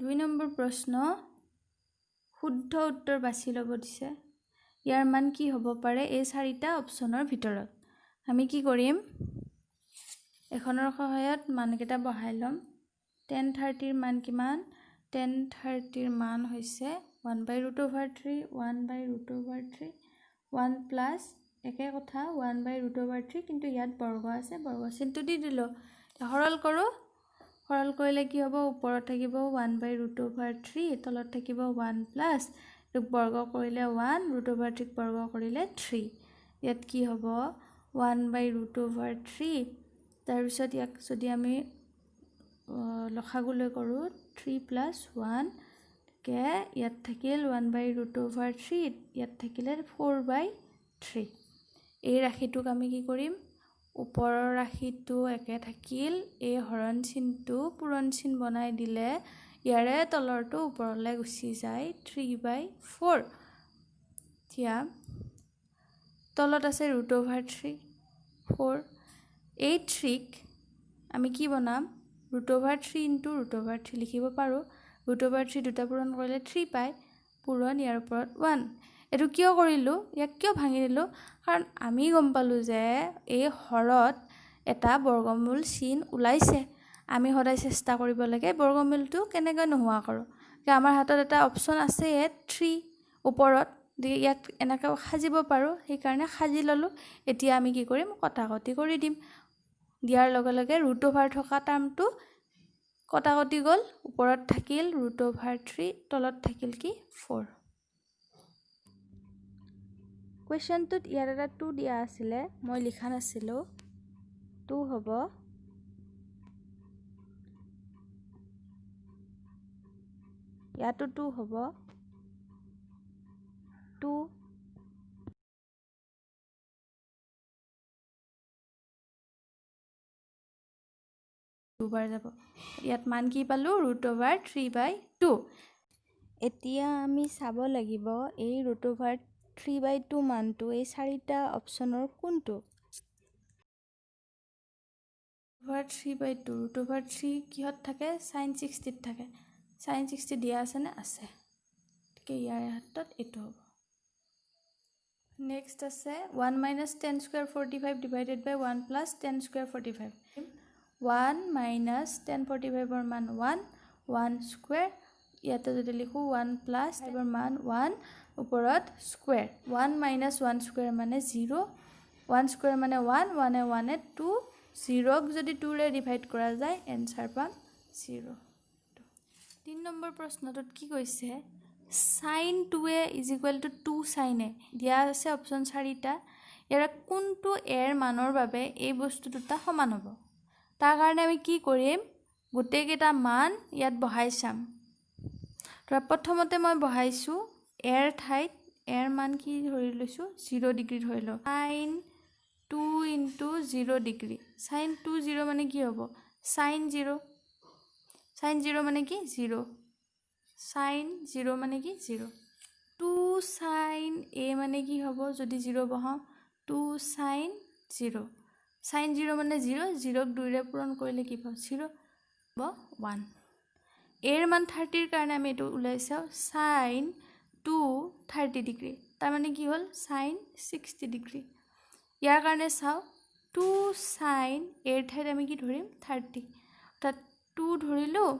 2 number প্ৰশ্ন, শুদ্ধ উত্তৰ বাছি ল'ব দিছে। ইয়াৰ মান কি হ'ব পাৰে এই চাৰিটা অপশ্যনৰ ভিতৰত? আমি কি কৰিম, এখনৰ সহায়ত মানকেইটা বহাই ল'ম। টেন থাৰ্টিৰ মান কিমান? টেন থাৰ্টিৰ মান হৈছে one by root over three, one by root over three, one plus একে কথা one by root over three, কিন্তু ইয়াত বৰ্গ আছে, বৰ্গ চিনটো দি দিলোঁ। সৰল কৰোঁ, সৰল কৰিলে কি হ'ব? ওপৰত থাকিব one by root over three, তলত থাকিব ওৱান প্লাছ এইটোক বৰ্গ কৰিলে ওৱান, ৰুট অভাৰ থ্ৰীক বৰ্গ কৰিলে থ্ৰী। ইয়াত কি হ'ব? One by root over three. তাৰপিছত ইয়াক যদি আমি লসাগুলৈ কৰোঁ, থ্ৰী প্লাছ ওৱান, গতিকে ইয়াত থাকিল one by root over three, ইয়াত থাকিলে ফ'ৰ বাই থ্ৰী। এই ৰাশিটোক আমি কি কৰিম? ওপৰৰ ৰাশিটো একে থাকিল, এই হৰণ চিনটো পূৰণ চিন বনাই দিলে ইয়াৰে তলৰটো ওপৰলৈ গুচি যায় থ্ৰী বাই ফ'ৰ। এতিয়া তলত আছে ৰুট অভাৰ থ্ৰী ফ'ৰ, এই থ্ৰীক আমি কি বনাম? Root over three into root over three লিখিব পাৰোঁ। ৰুট অভাৰ থ্ৰী দুটা পূৰণ কৰিলে থ্ৰী পায়, পূৰণ ইয়াৰ ওপৰত ওৱান। এইটো কিয় কৰিলোঁ, ইয়াক কিয় ভাঙি দিলোঁ? কাৰণ আমি গম পালোঁ যে এই হৰত এটা বৰ্গমূল চিন ওলাইছে। আমি সদায় চেষ্টা কৰিব লাগে বৰ্গমূলটো কেনেকৈ নোহোৱা কৰোঁ। আমাৰ হাতত এটা অপশ্যন আছে থ্ৰী ওপৰত, গতিকে ইয়াক এনেকৈ সাজিব পাৰোঁ, সেইকাৰণে সাজি ল'লোঁ। এতিয়া আমি কি কৰিম? কটাকটি কৰি দিম। দিয়াৰ লগে লগে ৰুট অভাৰ থকা টাৰ্মটো কটাকটি গ'ল, ওপৰত থাকিল ৰুট অভাৰ থ্ৰী, তলত থাকিল কি ফ'ৰ। কুৱেশ্যনটোত ইয়াত এটা টু দিয়া আছিলে, মই লিখা নাছিলোঁ, টু হ'ব। ইয়াতো টু হ'ব, টু দুবাৰ যাব। ইয়াত মান কি পালোঁ? Root over three by two. এতিয়া আমি চাব লাগিব এই root over three by two মানটো এই চাৰিটা অপশ্যনৰ কোনটো? Over three by two, root over three কিহত থাকে? চাইন ছিক্সটিত থাকে। চাইন ছিক্সটি দিয়া আছেনে? আছে, গতিকে ইয়াৰ হাতত এইটো হ'ব। নেক্সট আছে one minus tan square 45 divided by one plus tan square 45। One minus tan forty ফাইভৰ মান ওৱান, ওৱান স্কুৱেৰ, ইয়াতে যদি লিখোঁ ওৱান প্লাছ ফাইভৰ মান ওৱান, ওপৰত square, one minus one square মানে জিৰ', ওৱান স্কুৱেৰ মানে ওৱান, ওৱানে ওৱানে টু, জিৰ'ক যদি টুৰে ডিভাইড কৰা যায় এনচাৰ পাম জিৰ'। 3 নম্বৰ প্ৰশ্নটোত কি কৈছে? Sine two A is equal to two sine A, দিয়া আছে অপশ্যন চাৰিটা। ইয়াৰে কোনটো এৰ মানৰ বাবে এই বস্তু দুটা সমান হ'ব? তাৰ কাৰণে আমি কি কৰিম? গোটেইকেইটা মান ইয়াত বহাই চাম। ধৰা প্ৰথমতে মই বহাইছোঁ এৰ ঠাইত এৰ মান কি ধৰি লৈছোঁ? জিৰ' ডিগ্ৰী ধৰি লওঁ। Sine two into zero degree, sine two zero মানে কি হ'ব? চাইন জিৰ', চাইন জিৰ' মানে কি? জিৰ', চাইন জিৰ' মানে কি? জিৰ'। টু চাইন এ মানে কি হ'ব যদি জিৰ' বহাওঁ? Two sine zero, sine zero মানে জিৰ', জিৰ'ক দুইৰে পূৰণ কৰিলে কি পাওঁ? জিৰ' হ'ব ওৱান। এৰ মান থাৰ্টিৰ কাৰণে আমি এইটো ওলাই চাওঁ, চাইন টু থাৰ্টি ডিগ্ৰী, তাৰমানে কি হ'ল? Sign sixty degree. ইয়াৰ কাৰণে চাওঁ টু চাইন এৰ ঠাইত আমি কি ধৰিম? থাৰ্টি, অৰ্থাৎ টু ধৰিলোঁ,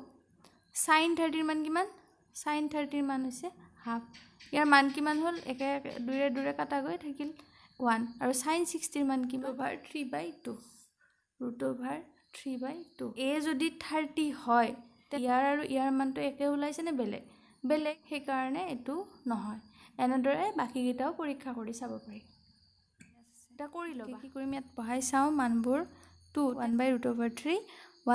চাইন থাৰ্টিৰ মান কিমান? চাইন থাৰ্টিৰ মান হৈছে হাফ। ইয়াৰ মান কিমান হ'ল? একে দুৰে দুৰে কাটা গৈ থাকিল ওৱান। আৰু চাইন ছিক্সটিৰ মান কিমান? Over three by two, root over three by two. A যদি থাৰ্টি হয়, ইয়াৰ আৰু ইয়াৰ মানটো একে ওলাইছেনে বেলেগ? বেলেগ, সেইকাৰণে এইটো নহয়। এনেদৰে বাকীকেইটাও পৰীক্ষা কৰি চাব পাৰি। এটা কৰি ল'বা। কি কৰিম? ইয়াত বহাই চাওঁ মানবোৰ। Two one by root over three,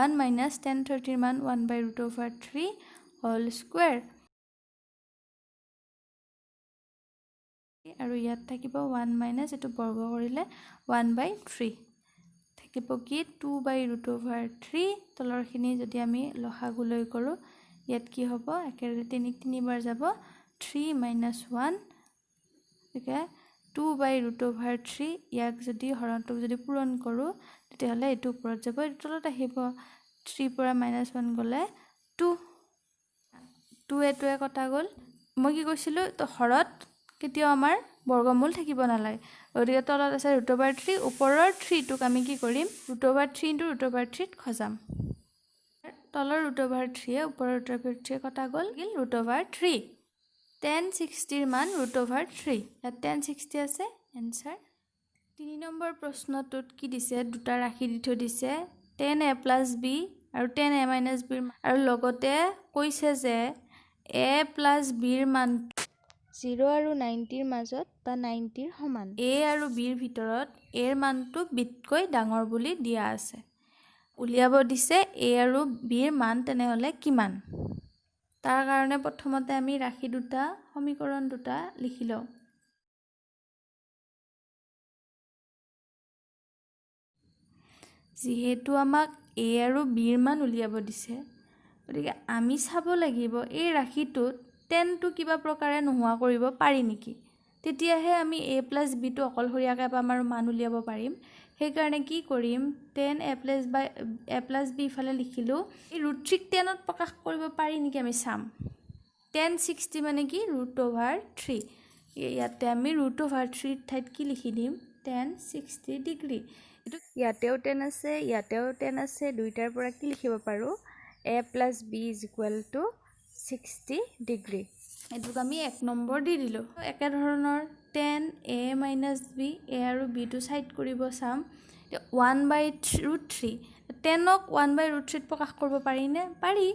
one minus tan থাৰ্টিৰ মান one by root over three whole square, আৰু ইয়াত থাকিব ওৱান মাইনাছ এইটো বৰ্গ কৰিলে ওৱান বাই থ্ৰী থাকিব কি? Two by root over three. তলৰখিনি যদি আমি লসাগুলৈ কৰোঁ ইয়াত কি হ'ব? একেদৰে তিনি তিনিবাৰ যাব, থ্ৰী মাইনাছ ওৱান, গতিকে two by root over three. ইয়াক যদি হৰণটোক যদি পূৰণ কৰোঁ তেতিয়াহ'লে এইটো ওপৰত যাব, এইটো তলত আহিব। থ্ৰীৰ পৰা মাইনাছ ওৱান গ'লে টু। টু এ টুৱে কটা গ'ল। মই কি কৈছিলোঁ? তো হৰত কেতিয়াও আমাৰ বৰ্গমূল থাকিব নালাগে। গতিকে তলত আছে ৰুট অভাৰ থ্ৰী, ওপৰৰ থ্ৰীটোক আমি কি কৰিম? Root over three into root over থ্ৰীত সজাম। তলৰ ৰুট অভাৰ থ্ৰীয়ে ওপৰৰ ৰুট অভাৰ থ্ৰীয়ে কটা গ'ল, ৰুট অভাৰ থ্ৰী। টেন ছিক্সটিৰ মান ৰুট অভাৰ থ্ৰী, ইয়াত টেন ছিক্সটি আছে এনচাৰ। 3 নম্বৰ প্ৰশ্নটোত কি দিছে? দুটা ৰাশি দি থৈ দিছে, টেন এ প্লাছ বি আৰু টেন এ মাইনাছ বিৰ, আৰু লগতে কৈছে যে এ প্লাছ বিৰ মান জিৰ' আৰু নাইণ্টিৰ মাজত বা নাইণ্টিৰ সমান। এ আৰু বিৰ ভিতৰত এৰ মানটো বিতকৈ ডাঙৰ বুলি দিয়া আছে। উলিয়াব দিছে এ আৰু বিৰ মান তেনেহ'লে কিমান। তাৰ কাৰণে প্ৰথমতে আমি ৰাশি দুটা, সমীকৰণ দুটা লিখি লওঁ। যিহেতু আমাক এ আৰু বিৰ মান উলিয়াব দিছে, গতিকে আমি চাব লাগিব এই ৰাশিটোত টেনটো কিবা প্ৰকাৰে নোহোৱা কৰিব পাৰি নেকি, তেতিয়াহে আমি এ প্লাছ বিটো অকলশৰীয়াকৈ পাম আৰু মান উলিয়াব পাৰিম। সেইকাৰণে কি কৰিম, tan A plus by A plus B ইফালে লিখিলোঁ, এই ৰুট থ্ৰীক টেনত প্ৰকাশ কৰিব পাৰি নেকি আমি চাম। টেন ছিক্সটি মানে কি? Root over three. ইয়াতে আমি ৰুট অভাৰ থ্ৰীৰ ঠাইত কি লিখি দিম? Ten sixty degree. এইটো ইয়াতেও টেন আছে, ইয়াতেও টেন আছে, দুইটাৰ পৰা কি লিখিব পাৰোঁ? A plus B is equal to 60 degree. এইটোক আমি 1 নম্বৰ দি দিলোঁ। একেধৰণৰ tan A minus B, A আৰু বিটো ছাইড কৰিব চাম। ওৱান বাই ৰুট থ্ৰী, টেনক ওৱান বাই ৰুট থ্ৰীত প্ৰকাশ কৰিব পাৰিনে? পাৰি।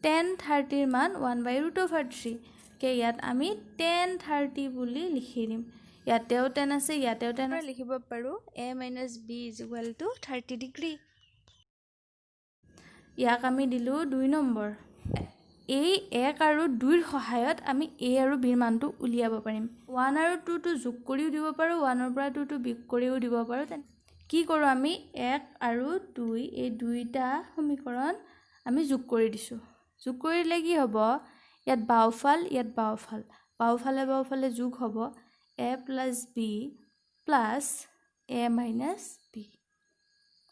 টেন থাৰ্টিৰ মান one by root over three, কে ইয়াত আমি টেন থাৰ্টি বুলি লিখি দিম। ইয়াতেও টেন আছে, ইয়াতেও টেন, লিখিব পাৰোঁ A minus B is equal to 30 degree. ইয়াক আমি দিলোঁ 2 নম্বৰ। এই 1 আৰু 2ৰ সহায়ত আমি এ আৰু বিৰ মানটো উলিয়াব পাৰিম। ওৱান আৰু টুটো যোগ কৰিও দিব পাৰোঁ, ওৱানৰ পৰা টুটো বিয়োগ কৰিও দিব পাৰোঁ। তেনে কি কৰোঁ আমি? 1 আৰু 2 এই দুইটা সমীকৰণ আমি যোগ কৰি দিছোঁ। যোগ কৰিলে কি হ'ব? ইয়াত বাওঁফাল, ইয়াত বাওঁফাল, বাওঁফালে বাওঁফালে যোগ হ'ব, A plus B plus A minus B,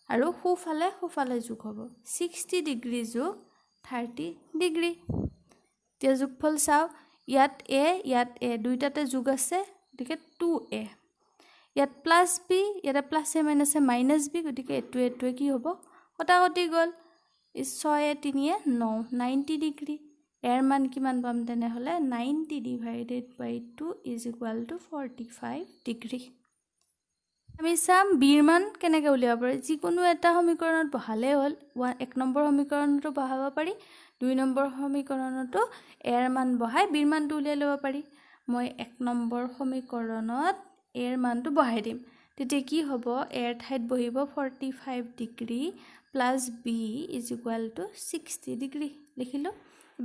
আৰু সোঁফালে সোঁফালে যোগ হ'ব, ছিক্সটি ডিগ্ৰী যোগ থাৰ্টি ডিগ্ৰী। এতিয়া যোগফল চাওঁ, ইয়াত এ, ইয়াত এ, দুইটাতে যোগ আছে, গতিকে টু এ। ইয়াত প্লাছ বি, ইয়াতে প্লাছে মাইনাছে মাইনাছ বি, গতিকে এইটোৱে এইটোৱে কি হ'ব? কটাকটি গ'ল। ছয়ে তিনিয়ে ন, নাইণ্টি ডিগ্ৰী। এৰ মান কিমান পাম তেনেহ'লে? 90 divided by 2 is equal to 45 degree. আমি চাম বিৰ মান কেনেকৈ উলিয়াব পাৰি। যিকোনো এটা সমীকৰণত বহালেই হ'ল। ওৱান 1 নম্বৰ সমীকৰণতো বহাব পাৰি, 2 নম্বৰ সমীকৰণতো এৰ মান বহাই বিৰ মানটো উলিয়াই ল'ব পাৰি। মই 1 নম্বৰ সমীকৰণত এৰ মানটো বহাই দিম, তেতিয়া কি হ'ব? এৰ ঠাইত বহিব 45 degree plus B is equal to 60 degree লিখিলোঁ।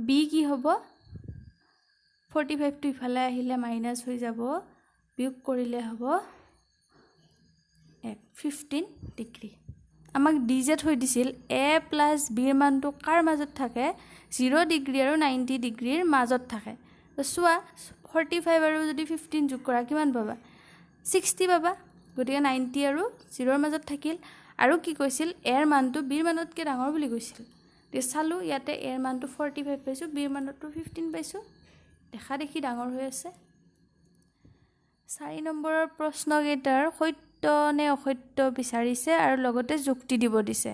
B কি হ'ব? 45টো ইফালে আহিলে মাইনাছ হৈ যাব, বিয়োগ কৰিলে হ'ব 15 ডিগ্ৰী। আমাক দি যে থৈ দিছিল এ প্লাছ বিৰ মানটো কাৰ মাজত থাকে? জিৰ' ডিগ্ৰী আৰু নাইণ্টি ডিগ্ৰীৰ মাজত থাকে। চোৱা, 45 আৰু যদি 15 যোগ কৰা কিমান পাবা? ছিক্সটি পাবা। গতিকে নাইণ্টি আৰু জিৰ'ৰ মাজত থাকিল। আৰু কি কৈছিল? এৰ মানটো বিৰ মানতকৈ ডাঙৰ বুলি কৈছিল। গতিকে চালোঁ, ইয়াতে এৰ মানটো 45 পাইছোঁ, বিৰ মানটো 15 পাইছোঁ, দেখা দেখি ডাঙৰ হৈ আছে। 4 নম্বৰৰ প্ৰশ্নকেইটাৰ সত্য নে অসত্য বিচাৰিছে আৰু লগতে যুক্তি দিব দিছে।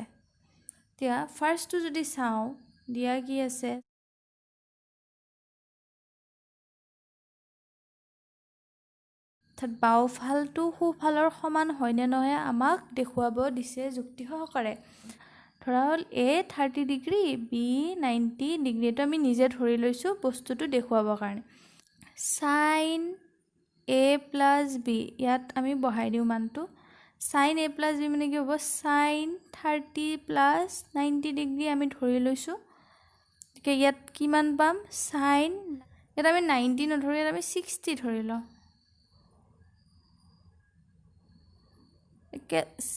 এতিয়া ফাৰ্ষ্টটো যদি চাওঁ, দিয়া কি আছে? অৰ্থাৎ বাওঁফালটো সোঁফালৰ সমান হয়নে নহয় আমাক দেখুৱাব দিছে যুক্তি সহকাৰে। ধৰা হ'ল A 30 degree, B 90 degree, এইটো আমি নিজে ধৰি লৈছোঁ বস্তুটো দেখুৱাবৰ কাৰণে। চাইন এ প্লাছ বি, ইয়াত আমি বহাই দিওঁ মানটো। চাইন এ প্লাছ বি মানে কি হ'ব? চাইন 30 প্লাছ 90 ডিগ্ৰী আমি ধৰি লৈছোঁ। গতিকে ইয়াত কিমান পাম? চাইন, ইয়াত আমি 90 নধৰি ইয়াত আমি 60 ধৰি লওঁ।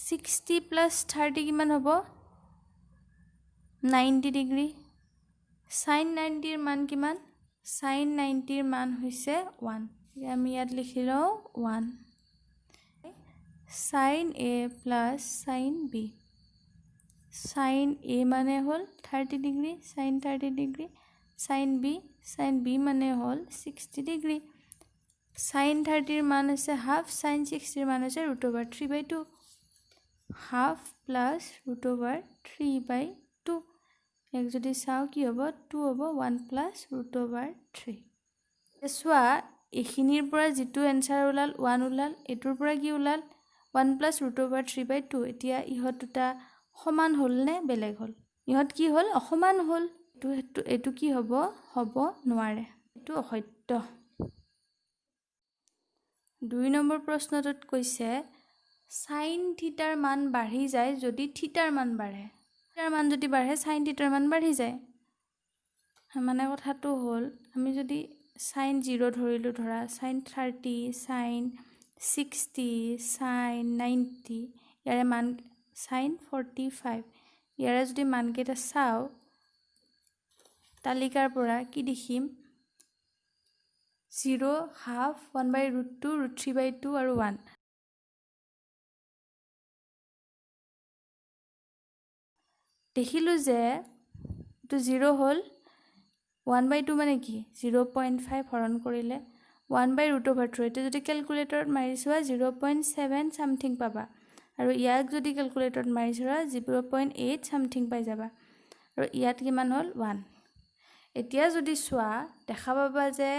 60 প্লাছ 30 কিমান হ'ব? 90 ডিগ্ৰী। চাইন নাইণ্টিৰ মান কিমান? চাইন নাইণ্টিৰ মান হৈছে 1। আমি ইয়াত লিখি লওঁ 1। Sine A plus sine B, sine A মানে হ'ল 30 degree, sine 30 degree sine B, sine B মানে হ'ল 60 ডিগ্ৰী। চাইন 30ৰ মান হৈছে হাফ, চাইন 60ৰ মান হৈছে root over 3 by 2, half plus root over 3 by 2। ইয়াক যদি চাওঁ কি হ'ব, 2 হ'ব, 1 প্লাছ ৰুট অভাৰ 3। চোৱা এইখিনিৰ পৰা যিটো এনচাৰ ওলাল 1 ওলাল, এইটোৰ পৰা কি ওলাল 1 প্লাছ ৰুট অভাৰ 3 বাই 2। এতিয়া ইহঁত দুটা সমান হ'ল নে বেলেগ হ'ল? ইহঁত কি হ'ল, অসমান হ'ল। এইটো কি হ'ব, হ'ব নোৱাৰে, এইটো অসত্য। 2 নম্বৰ প্ৰশ্নটোত কৈছে চাইন থিটাৰ মান বাঢ়ি যায় যদি থিটাৰ মান বাঢ়ে। থিটাৰ মান যদি বাঢ়ে চাইন থিটাৰ মান বাঢ়ি যায়। মানে কথাটো হ'ল আমি যদি চাইন 0 ধৰিলোঁ, ধৰা চাইন 30, চাইন 60, চাইন 90, ইয়াৰে মান চাইন 45, ইয়াৰে যদি মানকেইটা চাওঁ তালিকাৰ পৰা কি দেখিম, 0, হাফ, 1 বাই ৰুট 2, ৰুট 3 বাই 2 আৰু 1। দেখিলোঁ যে এইটো 0 হ'ল, 1 বাই 2 মানে কি 0.5 হৰণ কৰিলে 1 বাই ৰুট অভাৰ 2। এইটো যদি কেলকুলেটৰত মাৰি চোৱা 0.7 চামথিং পাবা, আৰু ইয়াক যদি কেলকুলেটৰত মাৰি চোৱা 0.8 চামথিং পাই যাবা, আৰু ইয়াত কিমান হ'ল 1। এতিয়া যদি চোৱা দেখা পাবা যে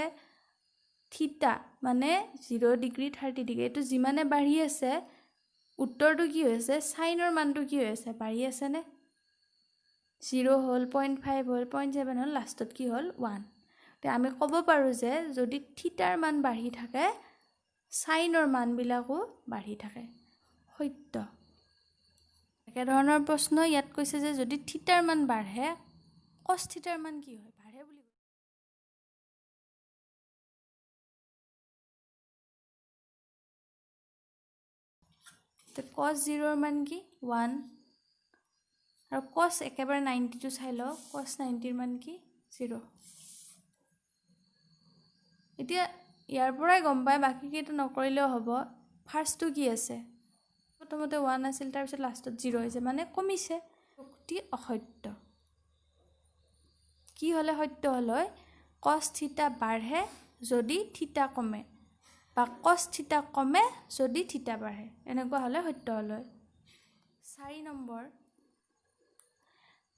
থিটা মানে 0 ডিগ্ৰী 30 ডিগ্ৰী, এইটো যিমানে বাঢ়ি আছে উত্তৰটো কি হৈ আছে, চাইনৰ মানটো কি হৈ আছে, বাঢ়ি আছেনে? 0 হ'ল, 0.5 হ'ল, 0.7 হ'ল, লাষ্টত কি হ'ল 1। এতিয়া আমি ক'ব পাৰোঁ যে যদি থিটাৰ মান বাঢ়ি থাকে চাইনৰ মানবিলাকো বাঢ়ি থাকে। সত্য। একেধৰণৰ প্ৰশ্ন ইয়াত কৈছে যে যদি থিটাৰ মান বাঢ়ে কছ থিটাৰ মান কি হয়, বাঢ়ে বুলি কছ 0ৰ মান কি 1, আৰু কছ একেবাৰে 90টো চাই লওঁ, কছ 90ৰ মান কি 0। এতিয়া ইয়াৰ পৰাই গম পায়, বাকীকেইটা নকৰিলেও হ'ব। ফাৰ্ষ্টটো কি আছে, প্ৰথমতে 1 আছিল, তাৰপিছত লাষ্টত 0 হৈছে, মানে কমিছে। উক্তি অসত্য। কি হ'লে সত্য হ'ল হয়, কছ থিটা বাঢ়ে যদি থিটা কমে, বা কছ থিটা কমে যদি থিটা বাঢ়ে, এনেকুৱা হ'লে সত্য হ'ল হয়। 4 নম্বৰ,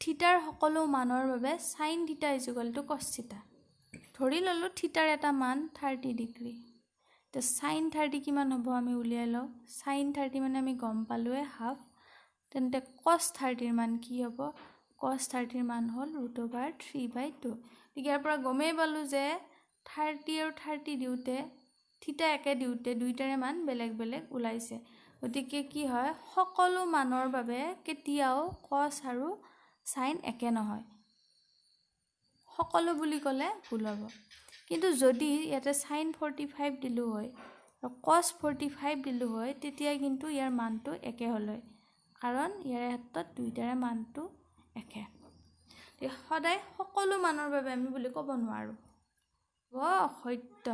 থিটাৰ সকলো মানৰ বাবে sine theta is equal to cos theta. ধৰি ল'লোঁ থিটাৰ এটা মান 30 ডিগ্ৰী, এতিয়া চাইন 30 কিমান হ'ব আমি উলিয়াই লওঁ। চাইন 30 মানে আমি গম পালোঁৱে হাফ, তেন্তে কছ 30ৰ মান কি হ'ব, কছ 30ৰ মান হ'ল ৰুট অভাৰ 3 বাই 2। গতিকে ইয়াৰ পৰা গমেই পালোঁ যে 30 আৰু 30 দিওঁতে থিটা একে দিওঁতে দুইটাৰে মান বেলেগ বেলেগ ওলাইছে। গতিকে কি হয়, সকলো মানৰ বাবে কেতিয়াও কছ আৰু চাইন একে নহয়, সকলো বুলি ক'লে ভুল হ'ব। কিন্তু যদি ইয়াতে চাইন 45 দিলোঁ হয় আৰু কছ 45 দিলোঁ হয়, তেতিয়া কিন্তু ইয়াৰ মানটো একে হ'ল হয়, কাৰণ ইয়াৰ ক্ষেত্ৰত দুইটাৰে মানটো একে। সদায় সকলো মানৰ বাবে আমি বুলি ক'ব নোৱাৰোঁ। অসত্য।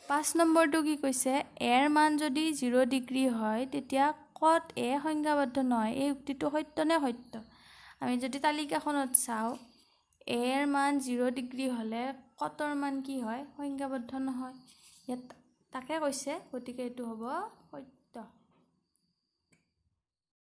5 নম্বৰটো কি কৈছে, এৰ মান যদি 0 ডিগ্ৰী হয় তেতিয়া কট এ সংজ্ঞাবদ্ধ নহয়। এই উক্তিটো সত্য নে সত্য? আমি যদি তালিকাখনত চাওঁ, এৰ মান 0 ডিগ্ৰী হ'লে কটৰ মান কি হয়, সংজ্ঞাবদ্ধ নহয়, ইয়াত তাকে কৈছে, গতিকে এইটো হ'ব